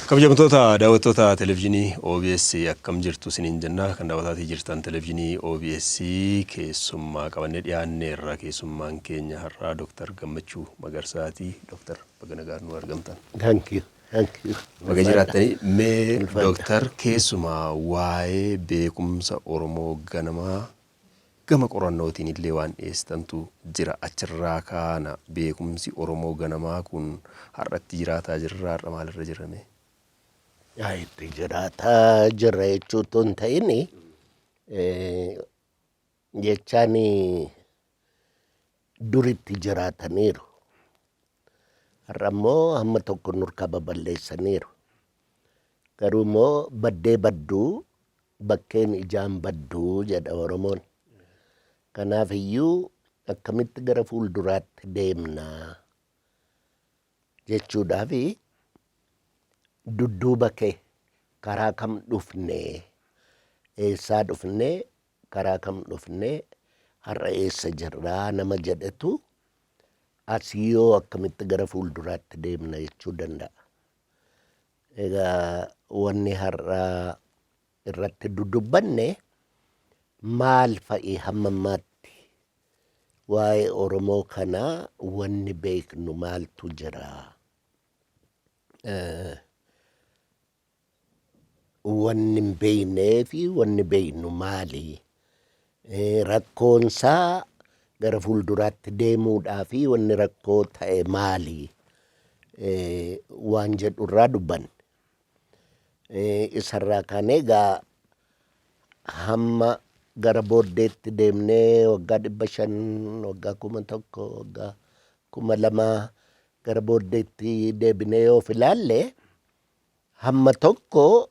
Kabajamtoota daawwattoota televezyiinii OBS, akkam jirtu isiniin jenna. Kan daawwataatii jirtan televezyiinii OBS. Keessummaa qabannee dhiyaanneerra. Keessummaan keenya har'aa Dooktar Gammachuu Magarsaati. Dooktar, baga nagaan nu argamtan. Thank you. Thank you. Baga jiraattanii. Mee Ulfaadha. Dooktar, keessumaa waa'ee beekumsa Oromoo ganamaa gama qorannootiin illee waan dhiyeessitantu jira. Achirraa kaana, beekumsi Oromoo ganamaa kun har'atti jiraataa jirra, har'a maalirra jirame? Yaa, itti jiraataa jirra jechuutu hin ta'in, jechaan duritti jiraataniiru. Har'a immoo hamma tokko nurkaa baballeessaniiru. Garuu immoo baddee badduu bakkeen ijaan badduu jedha Oromoon. Kanaaf iyyuu akkamitti gara fuulduraatti deemnaa jechuudhaaf, dudduuba kee karaa kam dhufnee, eessaa dhufnee, karaa kam dhufnee, har'a eessa jirraa nama jedhetu asii yoo akkamitti gara fuulduraatti deemna jechuu danda'a. Egaa wanni har'a irratti dudubbanne maal fa'i? Hamma ammaatti waa'ee Oromoo kanaa wanni beeknu maaltu jira? Wanni hin beeknee fi wanni beeknu maali? Rakkoonsaa gara fuulduraatti deemuudhaa fi wanni rakkoo ta'e maali? Waan jedhurraa dubbanne. Isarraa kaanee egaa hamma gara booddeetti deemnee waggaa 500, waggaa 1000, waggaa 2000 gara booddeetti deebinee yoo of ilaalle, hamma tokko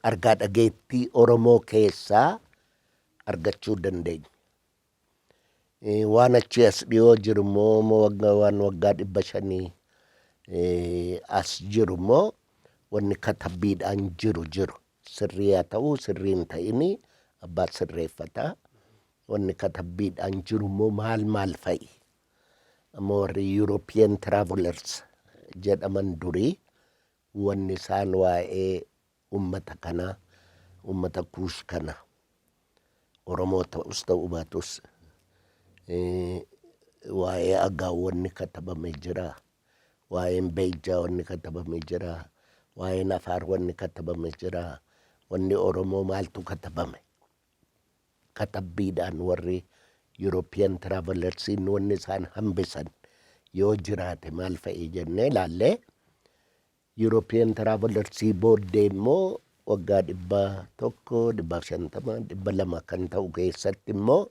argaa dhageettii Oromoo keessaa argachuu dandeenya. Waan achii as dhiyoo jiru immoo, waan waggaa 500 as jiru immoo, wanni katabbiidhaan jiru jiru. Sirrii haa ta'uu, sirrii hin ta'ini, abbaa sirreeffata. Wanni katabbiidhaan jiru immoo maal maal fa'i? Amma warri European travelers jedhaman durii wanni isaan waa'ee ummata kanaa, ummata Kuush kana, Oromoo ta'us ta'uu baatus, waa'ee Agaa wanni katabame jira. Waa'een Beejjaa wanni katabame jira. Waa'een Afaar wanni katabame jira. Wanni Oromoo maaltu katabame? Katabbiidhaan warri European travelersiin wanni isaan hambisan yoo jiraate maal fa'i jennee ilaallee, European travelersii booddee immoo waggaa 100, 150, 200 kan ta'u keessatti immoo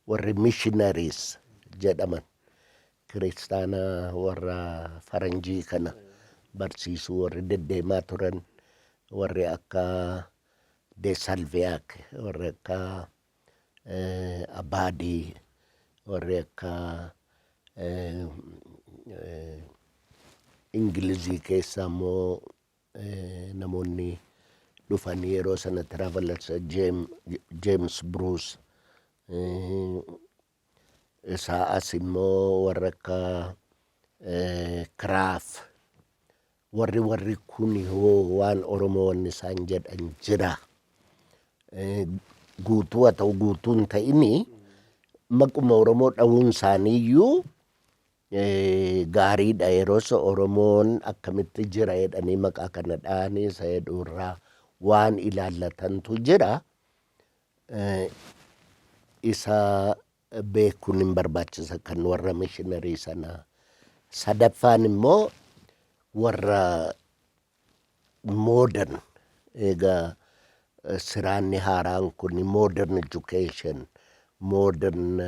warri missionaries jedhaman, kiristaana warra faranjii kana barsiisuu warri deddeemaa turan, warri akka de Salviac, warri akka Abaadii, warri akka Ingilizii keessaa immoo namoonni dhufanii yeroo sana travelers, James Bruce, isaa as immoo warra akka Krapf, warri kun hoo waan Oromoo wanni isaan jedhan jira. Guutuu haa ta'u, guutuu hin ta'ini, maquma Oromoo dha'uun isaaniiyyuu gaariidha. Yeroo Oromoon akkamitti jira jedhanii maqaa kana dha'anii isa jedhu irraa waan ilaallatantu jira. Isa beekuun hin barbaachisa kan warra missionarii sanaa. Sadaffaan immoo warra modern, egaa siraanni haaraan kun, modern education, modern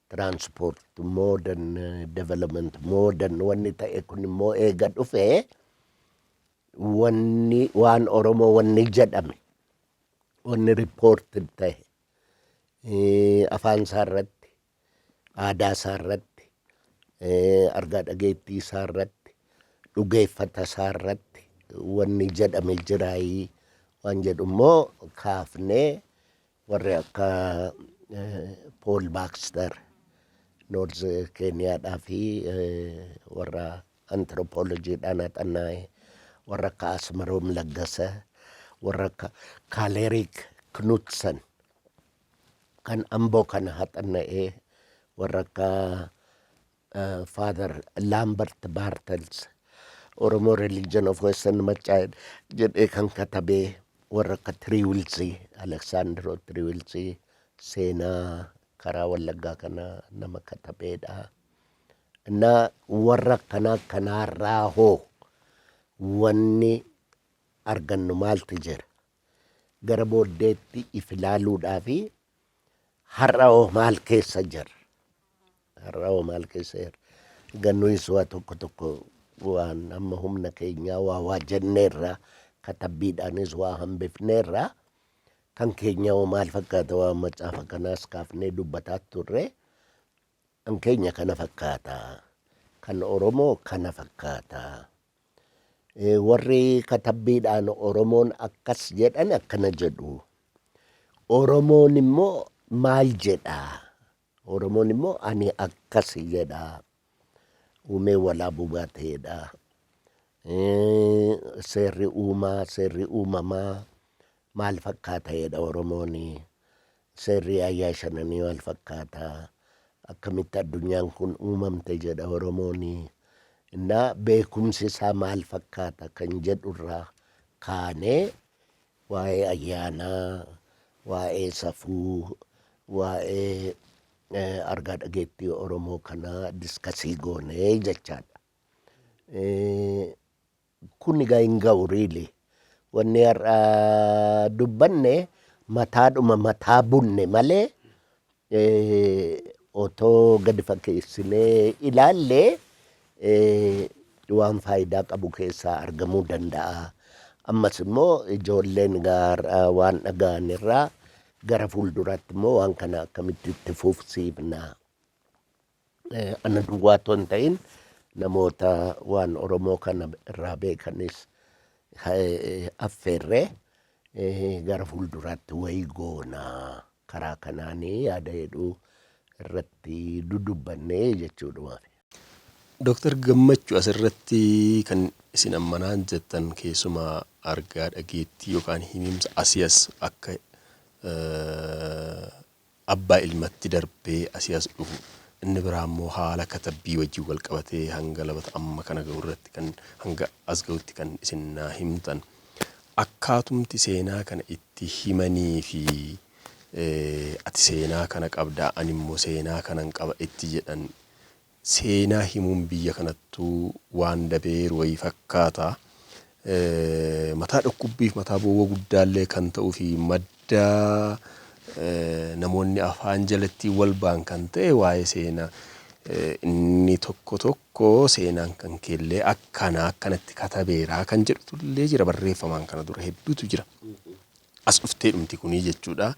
transport, modern development, modern wanni ta'e kun immoo eega dhufee, wanni waan Oromoo wanni jedhame, wanni reported ta'e, afaan isaa irratti, aadaa isaa irratti, argaa dhageettii isaa irratti, dhugeeffata isaa irratti wanni jedhame jiraayii waan jedhu immoo kaafnee, warri akka Paul Baxter North Keeniyaadhaa fi warra anthropologyidhaan haxannaa'e, warra akka Asmaroom Laggasa, warra akka Kaalerik Knutsen kan Amboo kana haxanna'e, warra akka Father Lambert Bartels Oromo Religion of Western Maccaa jedhee kan katabee, warra akka Tiriwilsii, Aleksaandroo Tiriwilsii, seenaa karaa Wallaggaa kana nama katabeedha. Na warra akkanaa kanaarraa hoo wanni argannu maaltu jira? Gara booddeetti if ilaaluudhaa fi har'a hoo maal keessa jira? Har'a hoo maal keessa jira? Gannuyis waa tokko tokko waan amma humna keenyaa waa waa jenneerra, katabbiidhaanis waa hambifneerra. Kan keenya hoo maal fakkaata? Waan macaafa kanaas kaafnee dubbataa turre. Kan keenya kana fakkaata. Kan Oromoo kana fakkaata. Warri katabbiidhaan Oromoon akkas jedhan akkana jedhu. Oromoon immoo maal jedha? Oromoon immoo ani akkas jedha. Uumee Walaabuu baateedha. Seerri uumaa, seerri uumamaa maal fakkaata jedha Oromoon. Seerri ayyaa shananii maal fakkaata? Akkamitti addunyaan kun uumamte jedha Oromoon. Innaa beekumsi isaa maal fakkaata kan jedhurraa kaanee waa'ee ayyaanaa, waa'ee safuu, waa'ee argaa dhageettii Oromoo kanaa discuss goonee jechaadha. Kun egaa hin ga'u really. Wanni har'a dubbanne mataadhuma mataa bunne malee, otoo gadi fakkeessinee ilaalle waan faayidaa qabu keessaa argamuu danda'a. Ammas immoo ijoolleen egaa har'a waan dhaga'an irraa gara fuulduraatti immoo waan kana akkamitti itti fufsiifna? Ana duwwaa otoo hin ta'in namoota waan Oromoo kana irraa beekanis affeerree gara fuulduraatti wayii goona, karaa kanaanii yaada jedhu irratti dudubbannee jechuudha. Dooktar Gammachuu, asirratti kan isin ammanaan jettan keessumaa argaa dhageettii yookaan himimsa asii as akka abbaa ilmatti darbee asii as dhufu, inni biraa immoo haala katabbii wajjin wal qabatee hanga labata amma kana gahu irratti kan hanga as gahutti kan isin naa himtan, akkaatumti seenaa kana itti himanii fi ati seenaa kana qabdaa, ani immoo seenaa kanan qaba itti jedhan, seenaa himuun biyya kanattuu waan dabeeru wayii fakkaata. Mataa dhukkubbiif mataa bowwa guddaallee kan ta'uu fi madda namoonni afaan jalatti wal ba'an kan ta'e waa'ee seenaa, inni tokko tokko seenaan kan keellee akkana akkanatti katabeeraa kan jedhutullee jira, barreeffamaan kana dura hedduutu jira. As dhuftee dhumti kunii jechuudha.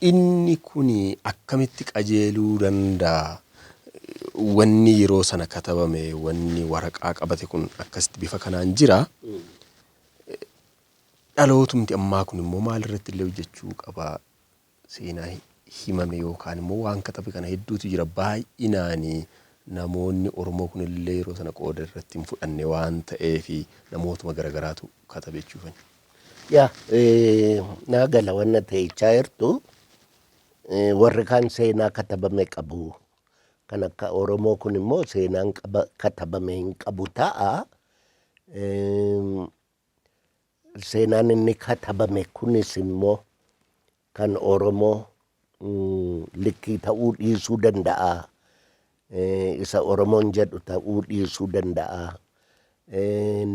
Inni kuni akkamitti qajeeluu danda'a? Wanni yeroo sana katabame, wanni waraqaa qabate kun akkasitti bifa kanaan jira. Dhalootumti ammaa kun immoo maal irratti illee hojjechuu qaba? Seenaa himame yookaan immoo waan katabe kana hedduutu jira. Baay'inaanii namoonni Oromoo kunillee yeroo sana qooda irratti hin fudhanne waan ta'eef namootuma garagaraatu katabe jechuufani. Yaa, naa gala wanna ta'ichaa jirtu. Warri kaan seenaa katabame qabu. Kan akka Oromoo kun immoo seenaan katabame hin qabu ta'a. Seenaan inni katabame kunis immoo kan Oromoo likkii ta'uu dhiisuu danda'a. Isa Oromoon jedhu ta'uu dhiisuu danda'a.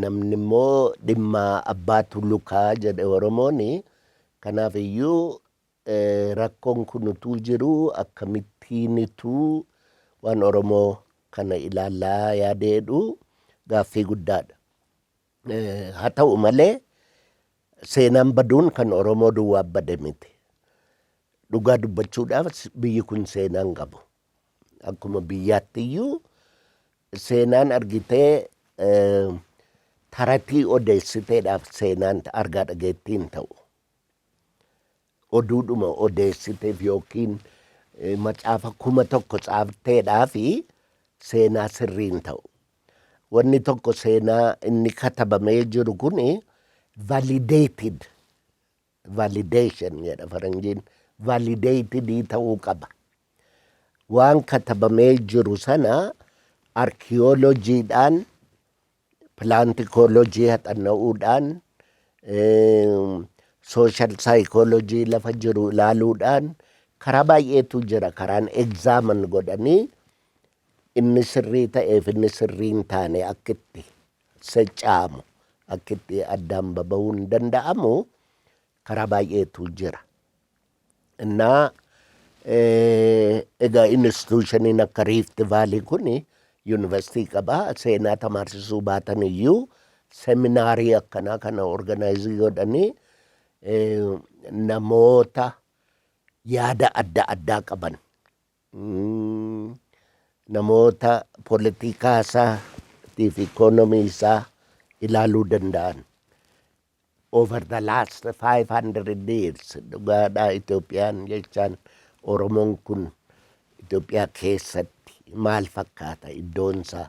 Namni immoo dhimma abbaatu lukaa jedhe Oromooni. Kanaaf iyyuu rakkoon kun utuu jiru akkamittiinitu waan Oromoo kana ilaallaa yaadeedhu gaaffii guddaadha. Haa ta'u malee seenaan baduun kan Oromoo duwwaa bade miti. Dhugaa dubbachuudhaaf biyyi kun seenaa hin qabu. Akkuma biyyaatti iyyuu seenaan argitee taratii odeessiteedhaaf seenaan argaa dhageettii hin ta'u. Oduudhuma odeessiteef yookiin macaafa 1000 caafteedhaa fi seenaa sirrii hin ta'u. Wanni tokko seenaa inni katabamee jiru kuni validated, validation jedha faranjiin, validated ta'uu qaba. Waan katabamee jiru sana arkiyoolojiidhaan, plant ecology haxanna'uudhaan, social psychology lafa jiru ilaaluudhaan, karaa baay'eetu jira karaan examine godhanii inni sirrii ta'eef inni sirrii hin taane akka itti seccaamu, akka itti addaan baba'uu hin danda'amu karaa baay'eetu jira. Innaa egaa institutioniin akka Rift Valley kun yuunivarsiitii qaba. Seenaa tamaarsisuu baatan iyyuu seminaarii akkanaa kana organize godhanii namoota yaada adda addaa qaban, namoota poolitikaa isaa fi ikoonomii isaa ilaaluu danda'an. Over the last 500 years dhugaadhaa Itoophiyaan jechaan Oromoon kun Itoophiyaa keessatti maal fakkaata iddoonsaa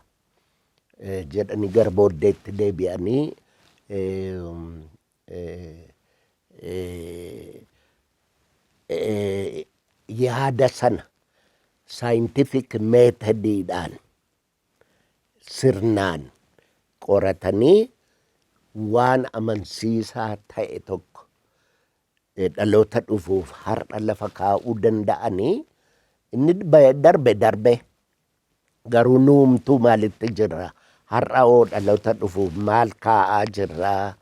jedhanii gara booddeetti deebi'anii yaada sana scientific methodiidhaan sirnaan qoratanii waan amansiisaa ta'e tokko dhaloota dhufuuf har'a lafa kaa'uu danda'anii. Inni darbe darbe, garuu nuumtuu maalitti jirra, har'a hoo dhaloota dhufuuf maal kaa'aa jirra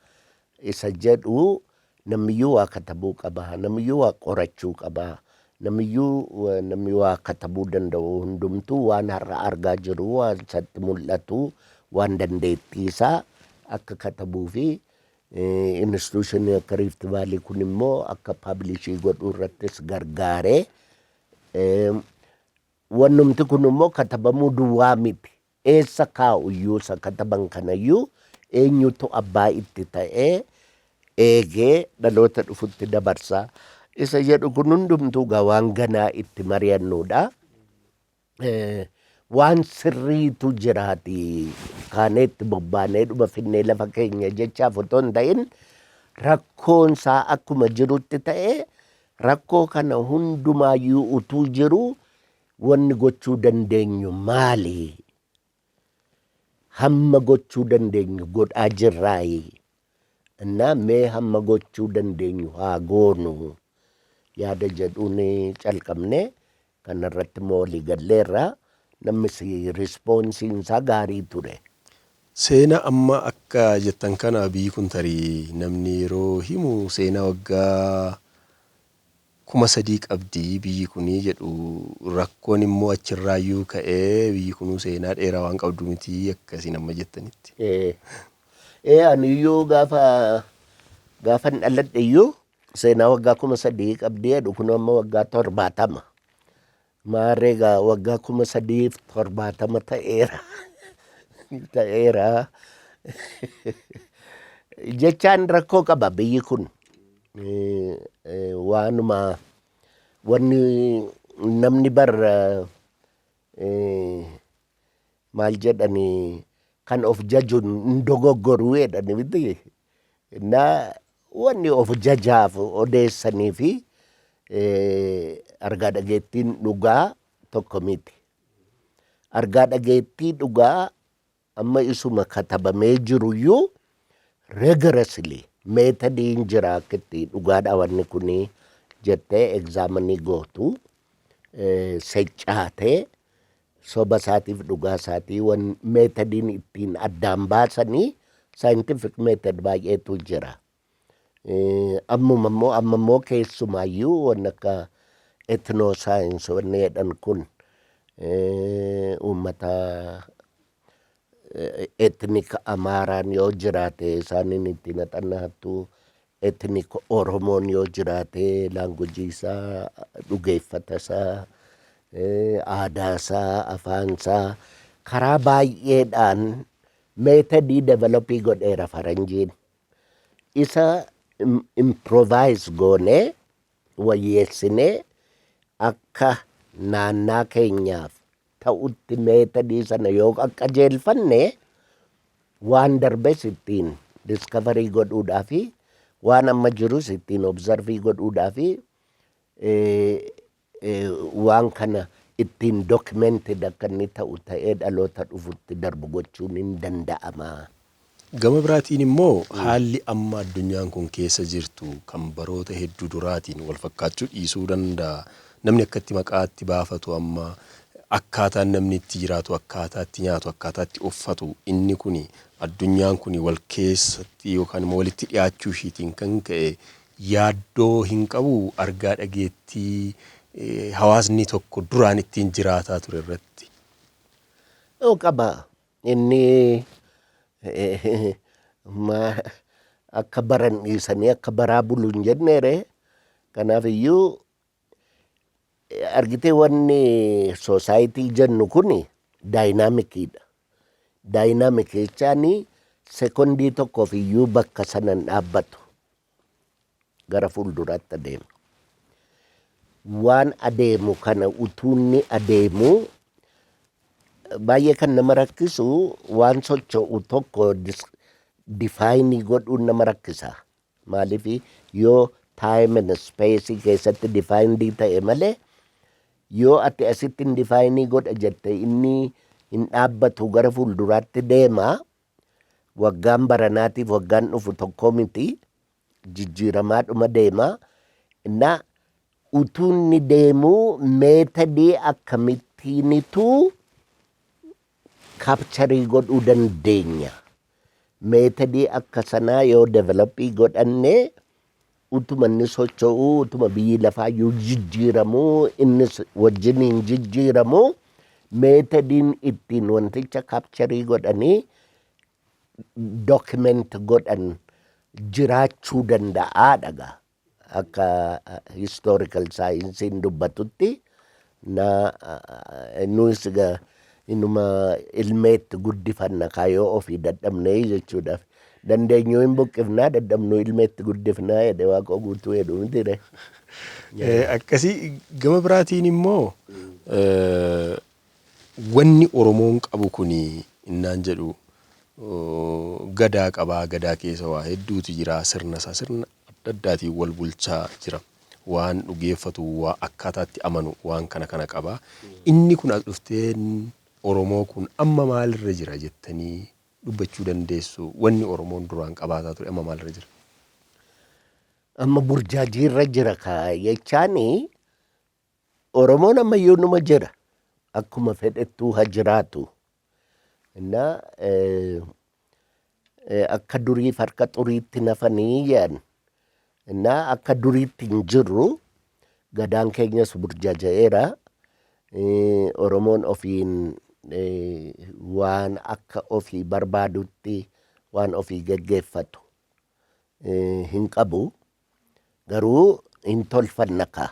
isa jedhu namiyyuu waa katabuu qaba, namiyyuu waa qorachuu qaba, namiyyuu namni waa katabuu danda'u hundumtuu waan har'a argaa jiru, waan isatti mul'atu, waan dandeettii isaa akka katabuu fi institutionii akka Rift Valley kun immoo akka publish godhuu irrattis gargaaree. Wannumti kun immoo katabamuu duwwaa miti. Eessa kaa'u iyyuu isa kataban kanayyuu, eenyutu abbaa itti ta'ee eegee dhaloota dhufutti dabarsaa isa jedhu kun hundumtuu gaa waan ganaa itti mari'annuudha. Waan sirriitu jiraati kaanee itti bobbaanee dhuma finnee lafa keenya jechaaf otoo hin ta'in, rakkoon isaa akkuma jirutti ta'ee, rakkoo kana hundumaayyuu utuu jiru wanni gochuu dandeenyu maali? Hamma gochuu dandeenyu godhaa jirraayi. Innaa mee hamma gochuu dandeenyu haa goonu yaada jedhuun calqabne. Kanarratti immoo walii galleerra, namnis responsiin isaa gaarii ture. Seenaa amma akka jettan kana biyyi kun tarii namni yeroo himu seenaa waggaa 3000 qabdi biyyi kunii jedhu, rakkoon immoo achirraayyuu ka'ee biyyi kunuu seenaa dheeraa waan qabdu miti akkasiin amma jettanitti. Ee, ani iyyuu gaafa gaafan dhaladhe iyyuu seenaa waggaa 3000 qabdi jedhu kun amma waggaa 70. Maarree egaa waggaa 3070 ta'eera. Ta'eera. Jechaan rakkoo qaba biyyi kun. Waanuma wanni namni bar maal jedhani, kan of jaju hin dogoggoru jedhani miti. Na wanni of jajaaf odeessanii fi argaa dhageettiin dhugaa tokko miti. Argaa dhageettii dhugaa amma isuma katabamee jiruyyuu rigorously methodiin jira akka itti dhugaadha wanni kuni jettee examine gootu, seccaatee soba isaatiif dhugaa isaatii wan methodiin ittiin addaan baasanii scientific method baay'eetu jira. Ammuma immoo, amma immoo keessumaayyuu wanni akka ethno science wanni jedhan kun uummata ethnic Amaaraan yoo jiraate isaaniin ittiin haxannahattu, ethnic Oromoon yoo jiraate language isaa, dhugeeffata isaa, aadaa isaa, afaan isaa karaa baay'eedhaan method develop godheera faranjiin. Isa improvise goonee wayyeessinee akka naannaa keenyaaf ta'utti method sana yoo qajeelfanne Waan darbes ittiin discovery godhuudhaa fi waan amma jirus ittiin observe godhuudhaa fi waan kana ittiin documented akka inni ta'u ta'ee dhaloota dhufutti darbu gochuun hin danda'ama. Gama biraatiin immoo haalli amma addunyaan kun keessa jirtu kan baroota hedduu duraatiin wal fakkaachuu dhiisuu danda'a. Namni akkatti maqaatti baafatu, amma akkaataan namni itti jiraatu, akkaataa itti nyaatu, akkaataa itti uffatu, inni kuni addunyaan kuni wal keessatti yookaan immoo walitti dhiyaachuu ishiitiin kan ka'e yaaddoo hin qabu argaa dhageettii hawaasni tokko duraan ittiin jiraataa ture irratti? Yoo qaba, inni akka baran dhiisanii akka baraa bulu hin jenneere. Kanaaf iyyuu argitee, wanni society jennu kun dynamiciidha. Dynamic jechaan sekondii tokkoof iyyuu bakka sana hin dhaabbatu. Gara fuulduraatti adeema. Waan adeemu kana utuu inni adeemu baay'ee kan nama rakkisu, waan socho'u tokko define godhuun nama rakkisa. Maaliif, yoo time and space keessatti defined ta'e malee, yoo ati asitti hin define godha jette, inni hin dhaabbatu, gara fuulduraatti deema. Waggaan baranaatiif waggaan dhufu tokko miti, jijjiiramaadhuma deema. Innaa utuu inni deemuu method akkamittiinitu capture godhuu dandeenya? Method akka sanaa yoo develop godhanne, utuma inni socho'uu, utuma biyyi lafaa iyyuu jijjiiramuu innis wajjin hin jijjiiramuu, methodiin ittiin wanticha capture godhanii document godhan jiraachuu danda'aa dhaga. Akka historical scienceiin dubbatutti na nuyis inuma ilmeetti guddifanna kaayoo ofii dadhabnee jechuudhaaf. Dandeenyuu hin buqqifnaa, dadhabnuu ilmeetti guddifnaa jedhe Waaqa Guutuu jedhu miti. Akkasii, gama biraatiin immoo wanni Oromoon qabu kuni innaan jedhu gadaa qabaa, gadaa keessa waa hedduutu jira, sirna isaa sirna adda addaatiin wal bulchaa jira. Waan dhugeeffatu, waa akkaataatti amanu, waan kana kana qaba. Inni kun as dhufteen Oromoo kun amma maalirra jira jettanii dubbachuu dandeessu? Wanni Oromoon duraan qabaataa ture amma maalirra jira? Amma burjaajiirra jira kaa jechaani, Oromoon ammayyuu numa jira. Akkuma fedhettuu haa jiraatu. Innaa akka durii harka xuriitti nafanii jedhan. Innaa akka duriitti hin jirru, gadaan keenyas burjaaja'eera. Oromoon ofiin waan akka ofii barbaadutti waan ofii geggeeffatu hin qabu. Garuu hin tolfanna kaa.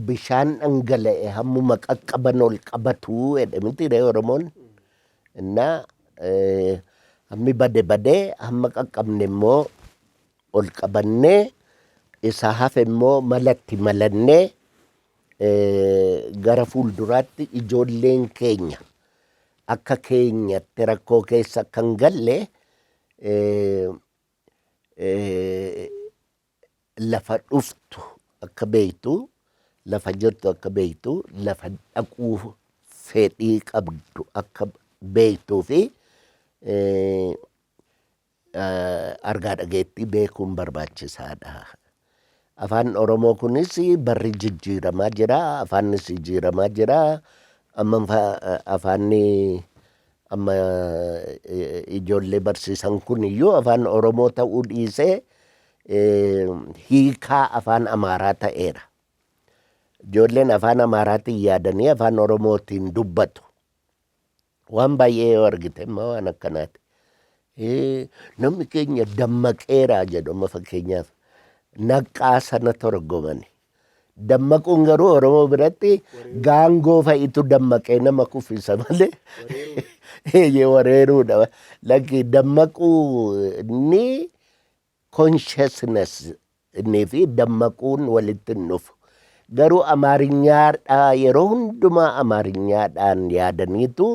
Bishaan dhangala'e hammuma qaqqaban ol qabatu jedhe miti ree Oromoon? Innaa hammi bade badee, hamma qaqqabne immoo ol qabannee, isa hafe immoo malatti malannee, gara fuulduraatti ijoolleen keenya akka keenyatti rakkoo keessa akka hin galle lafa dhuftu akka beektu, lafa jirtu akka beektu, lafa dhaquu fedhii qabdu akka beektuu fi argaa dhageettii beekuun barbaachisaadha. Afaan Oromoo kunis barri jijjiiramaa jira, afaanis jijjiiramaa jira. Amma afaanni amma ijoollee barsiisan kun iyyuu afaan Oromoo ta'uu dhiisee hiikaa afaan Amaaraa ta'eera. Ijoolleen afaan Amaaraatiin yaadanii afaan Oromootiin dubbatu. Waan baay'ee yoo argite immoo waan akkanaati. Namni keenya dammaqeeraa jedhu, amma fakkeenyaaf naqqaa sana torgomani. Dammaquun garuu Oromoo biratti gaangoo fa'itu dammaqee nama kuffisa malee eeyyee wareeruudha. Lakki, dammaquu inni consciousness inni fi dammaquun walitti hin dhufu. Garuu Amaarinyaadhaa yeroo hundumaa Amaarinyaadhaan yaadaniitu,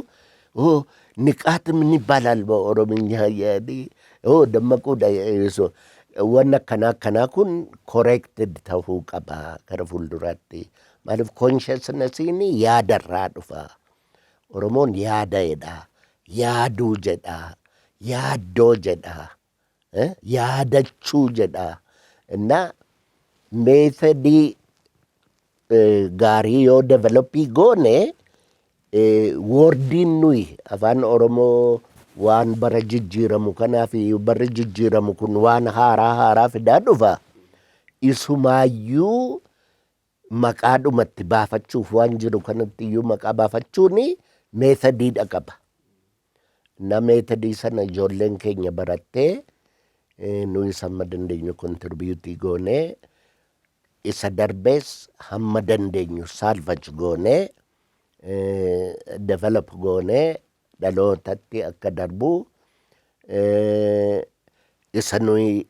"Oh, ንቃት ምን ይባላል በኦሮምኛ?" jedhanii, "Oh, dammaquudha." So wanni akkanaa akkanaa kun corrected ta'uu qaba gara fuulduraatti. Maaliif, consciousnessiin yaadarraa dhufa. Oromoon yaada jedha, yaaduu jedha, yaaddoo jedha, yaadachuu jedha. እና methodii gaarii yoo developii goone, wordiin nuyi afaan Oromoo waan bara jijjiiramu kanaaf, barri jijjiiramu kun waan haaraa haaraa fidaa dhufa. Isumaayyuu maqaadhumatti baafachuuf, waan jiru kanatti iyyuu maqaa baafachuun methodiidha qaba. Na methodii sana ijoolleen keenya barattee, nuyis hamma dandeenyu contributeii goonee, isa darbees hamma dandeenyu salvage goonee, develop goonee dhalootatti akka darbu, isa nuyi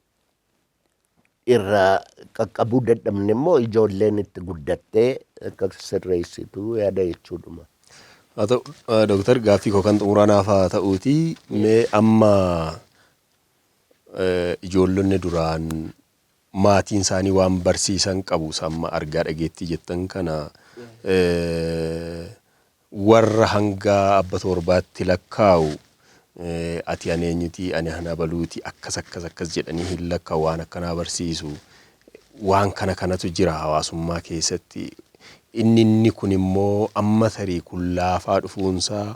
irraa qaqqabuu dadhabne immoo ijoolleen itti guddattee akka sirreessitu yaada jechuudhuma. Haa ta'u, Dooktar, gaaffii koo kan xumuraa naaf haa ta'uuti, mee amma ijoollonni duraan maatiin isaanii waan barsiisan qabu, amma argaa dhageettii jettan kana, warra hanga abba torbaatti lakkaa'u, ati ani eenyuti, ani ana baluuti, akkas akkas akkas jedhanii hin lakkaa'u, waan akkanaa barsiisu. Waan kana kanatu jira hawaasummaa keessatti. Inni kun immoo amma tarii kun laafaa dhufuunsaa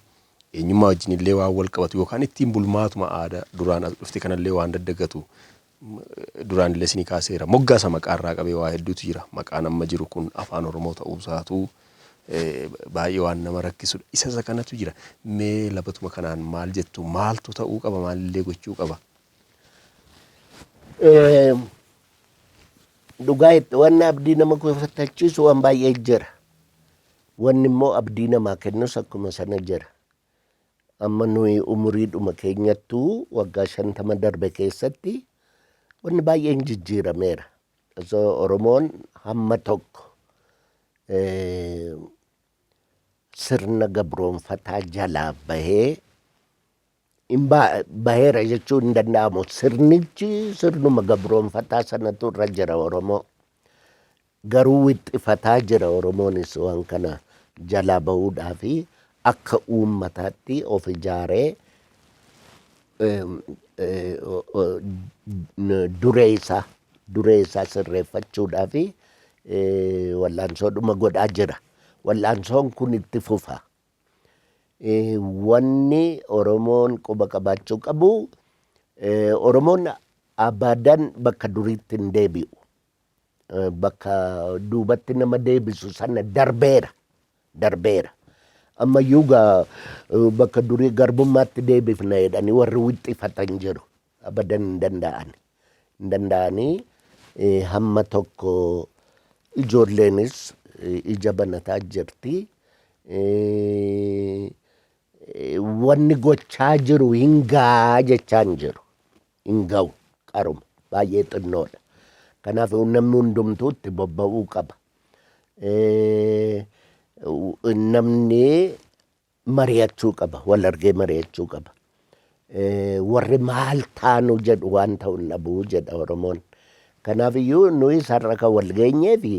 eenyummaa wajjin illee waan wal qabatu yookaan ittiin bulmaatuma aadaa duraan as dhufte kanallee waan daddagatu, duraan illee isinii kaaseera. Moggaasa maqaarraa qabee waa hedduutu jira. Maqaan amma jiru kun afaan Oromoo ta'uusaatu baay'ee waan nama rakkisudha. Isa kanatu jira. Mee labatuma kanaan maal jettu? Maaltu ta'uu qaba? Maalillee gochuu qaba? Dhugaa itti wanni abdii nama kufattachiisu waan baay'ee jira. Wanni immoo abdii namaa kennus akkuma sana jira. Amma nuyi umuriidhuma keenyattuu waggaa 50 darbe keessatti wanni baay'een jijjiirameera. So Oromoon hamma tokko sirna gabroonfataa jalaa bahee hin baheera jechuun hin danda'amu. Sirnichi sirnuma gabroonfataa sanatu irra jira Oromoo. Garuu wixxifataa jira Oromoonis waan kana jalaa bahuudhaa fi akka uummataatti of ijaaree duree isaa sirreeffachuudhaa fi wal'aansoodhuma godhaa jira. Wal'aansoon kun itti fufa. Wanni Oromoon quba qabaachuu qabu, Oromoon abadan bakka duriitti hin deebi'u. Bakka duubatti nama deebisu sana darbeera. Darbeera. Ammayyuu gaa bakka durii garbummaatti deebifna jedhanii warri wixxifatan jiru. Abadan hin danda'an. Hin danda'anii, hamma tokko ijoolleenis ija banataa jirti. Wanni gochaa jiru hin gaa jechaa hin jiru. Hin ga'u, qaruma baay'ee xinnoodha. Kanaaf namni hundumtuu itti bobba'uu qaba. Namni mari'achuu qaba, wal argee mari'achuu qaba. Warri maal taanu jedhu waan ta'u hin dhabuu jedha Oromoon. Kanaaf iyyuu nuyi har'a kan wal geenyee fi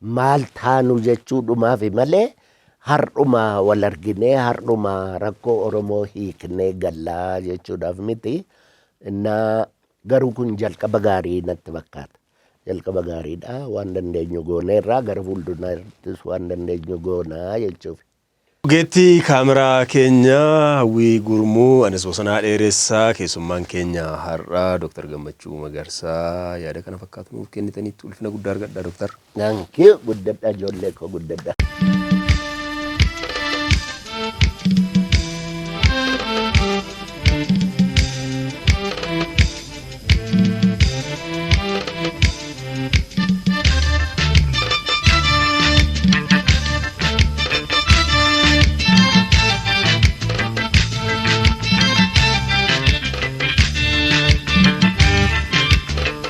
maal taanu jechuudhumaafi malee, har'uma wal arginee har'uma rakkoo Oromoo hiiknee gallaa jechuudhaaf miti. Innaa garuu kun jalqaba gaarii natti fakkaata. Jalqaba gaariidha. Waan dandeenyu gooneerraa, gara fuulduraattis waan dandeenyu goonaa jechuuf. Ogeettii kaameraa keenya Hawwii Gurmuu, anis Bosanaa Dheeressaa, keessummaan keenya har'aa Dooktar Gammachuu Magarsaa, yaada kana fakkaatu nuuf kennitanitti ulfina guddaa argadha, Dooktar. Thank you. Guddadha, ijoollee koo, guddadha.